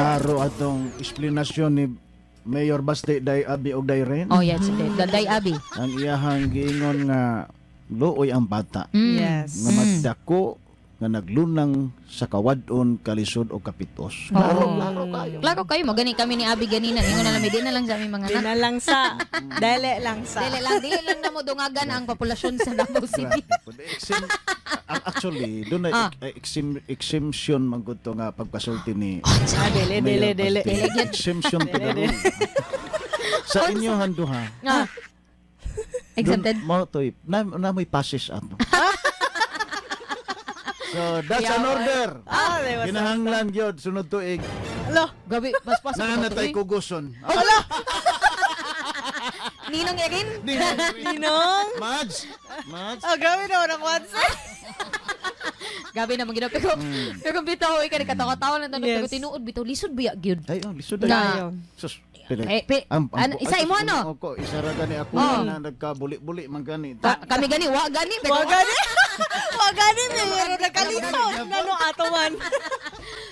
Klaro atong eksplanasyon ni Mayor Baste, Day Abi og Day Ren. Oh yes, Day Abi. Ang iyahang giingon nga luoy ang bata nga magdako nga naglunang sa kawad-on, kalisod o kapitos. Klaro, klaro kayo. Klaro kayo, magani kami ni Abi ganina. Ingon na lang, di na lang sa aming mga Di anak. na lang sa. Dili lang sa. Dili lang na mo dungagan ang populasyon sa Davao City. Grabe po. Actually, doon na exemption man gud to nga pagkasulti ni Ah, dili, dili, Mayor dili. Baste. Exemption to the rule. Sa inyo handuha. Ah. Exempted? Mao to, na may passes ato. So, that's an order. Ah, di ba? Kinahanglan gyud sunod tuig Alo. Gabi, paspas na natay kuguson. Ninong Erin? Ninong. Mads. Mads. Oh, grabe na ng WhatsApp. Gabi na maginaw. Pero bitaw, ikaw katawa-tawa lang tanong. Pero tinuod, bitaw, lisod biya, gyud. Ay, oh, lisod Na. ay. Sus. Eh, ano, isa imo, ano? Ako, isa ra gani ako na nagkabuli-buli man gani. Kami gani, wa gani. Pero, Wa gani. Wa gani, pero nagkalisod. Ngano ato man.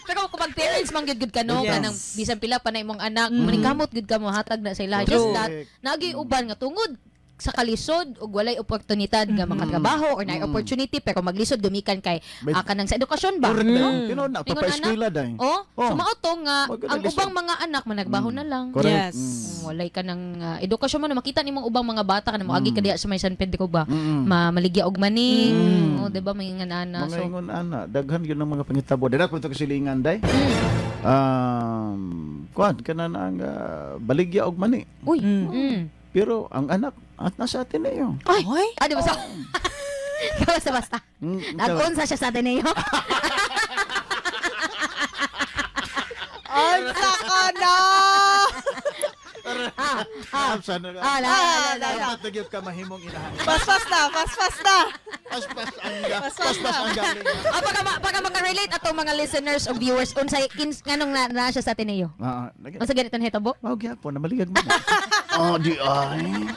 Pero kung pag parents man gyud gud ka no, kanang bisan pila pa na imong anak, maningkamot gyud ka mo hatag na sa ila. Just that nagi uban nga tungod sa kalisod ug walay oportunidad nga makatrabaho or naay opportunity pero maglisod gumikan kay kanang sa edukasyon ba. Correct No? na. Tinuod na Ingon ana. pa-eskwela day. Oh, Oh. so mao to nga Wag ka ang naglisod. ubang mga anak managbaho na lang. Correct. Kung walay ka ng edukasyon mo na makita nimong ubang mga bata kana moagi ka diha sa may San Pedro ba. Maligya og mani. Oh, di ba may nga ana. Mga So ingon ana, daghan yun ang mga pangitabo. Dira ko ito kasilingan day. Kuan kana na ang baligya og mani. Uy. Pero ang anak at nasa atin na yun. Ay, Oy. ah, di ba sa basta basta. Nag-unsa siya sa Ateneo. Unsa ka na. Ah, ah. Sana Ah, la, la, la, la. Dapat na gyud ka mahimong inahan. Paspas na, paspas na. Paspas ang paspas ang galing. Ah, baka maka-relate atong mga listeners o viewers unsay nganong na siya sa Ateneo. Ah, Unsa ganito nahitabo? Mao gyapon na maligag mo. Oh, di ay.